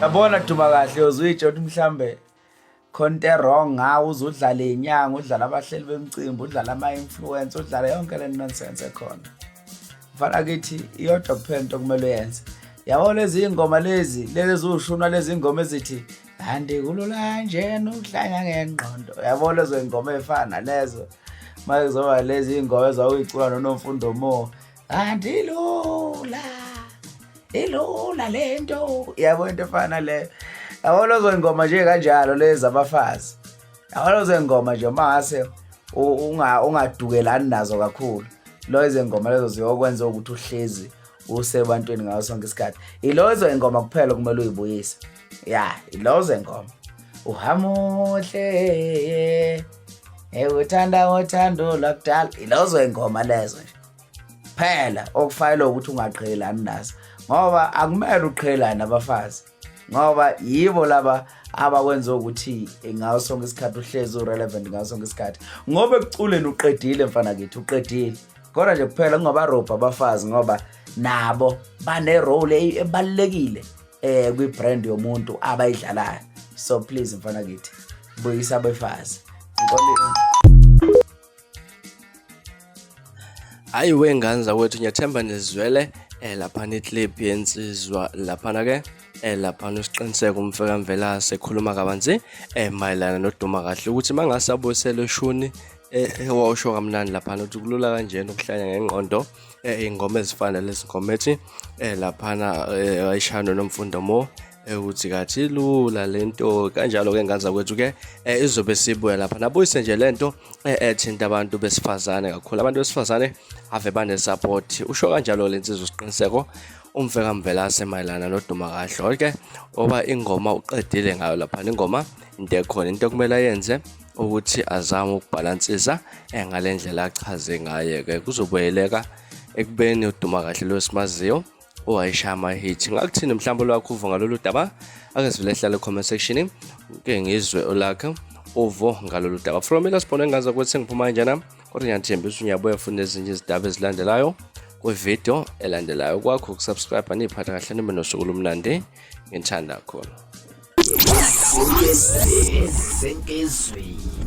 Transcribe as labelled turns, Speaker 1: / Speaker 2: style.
Speaker 1: Yabona Duma kahle uzuyitsho ukuthi mhlambe khona into e-wrong ngawe uze udlale inyanga udlala abahleli bemcimbi udlala ama-influence udlala yonke le nonsense ekhona mfana kithi iyodwa kuphela into okumele uyenze yabo lezi iy'ngoma lezi lezi eziwushunwa lezi iy'ngoma ezithi kanti kulula kanjena ukuhlanya ngengqondo yabo lezo y'ngoma ey'fana nalezo uma kuzoba lezi iy'ngoma ezawuyicula nonomfundo mo kanti ilula ilula lento yabo into efana naleyo yabo lezo ngoma nje kanjalo lezi abafazi yabo lezo ngoma nje uma ngase ungadukelani nazo kakhulu lezo ngoma lezo ziyokwenza ukuthi uhlezi usebantwini ngaso sonke isikhathi ilozo ingoma kuphela kumele uyibuyise ya ilozo ingoma uhamuhle ekuthanda ngothando lwakudala ilozo ingoma lezo nje phela okufanele ukuthi ungaqhelelani nazo ngoba akumele uqhelelane nabafazi ngoba yibo laba abakwenza ukuthi ngaso sonke isikhathi uhlezi urelevant ngaso sonke isikhathi ngoba ekuculeni uqedile mfana kithi uqedile kodwa nje kuphela kungabarobha abafazi ngoba nabo bane-role ebalulekile eh kwi-brand yomuntu abayidlalayo so please mfana kithi buyisa abafazi ngixolile.
Speaker 2: Hayi wengane zakwethu ngiyathemba nizwele laphana iclip yensizwa laphana ke laphana usiqiniseko umfeka Mvelase ekhuluma kabanzi mayelana noduma kahle ukuthi mangase abuyisele ushuni wawusho kamnandi laphana ukuthi kulula kanjena ukuhlanya ngengqondo ingoma ezifana nalezi ngoma ethi laphana ayishaya noNomfundo Mo ukuthi kathi lula lento kanjalo ke ngane zakwethu ke izobe sibuya lapha nabuyise nje lento ethinta abantu besifazane kakhulu abantu besifazane ave bane support usho kanjalo lensizwa siqiniseko umfeka Mvelase mayelana noduma kahle ke oba ingoma uqedile ngayo lapha ingoma into ekhona into okumele ayenze ukuthi azame ukubhalansisa ngalendlela achaze ngaye ke kuzobuyeleka ekubeni uduma kahle lo simaziyo owayeshaya ama-hit ngakuthini mhlawumbe olwakho uvo ngalolu daba ake sivele hlale comment section ke ngizwe olakhe uvo ngalolu daba from ila sibone ngaza ukuthi sengiphuma kanjena kodwa ngiyathembisa unyabuya futhi nezinye izindaba ezilandelayo kwividiyo elandelayo kwakho ukusubscribe niyiphatha kahle nibe nosuku olumnandi ngithanda kakhulu.
Speaker 3: Senkizweni.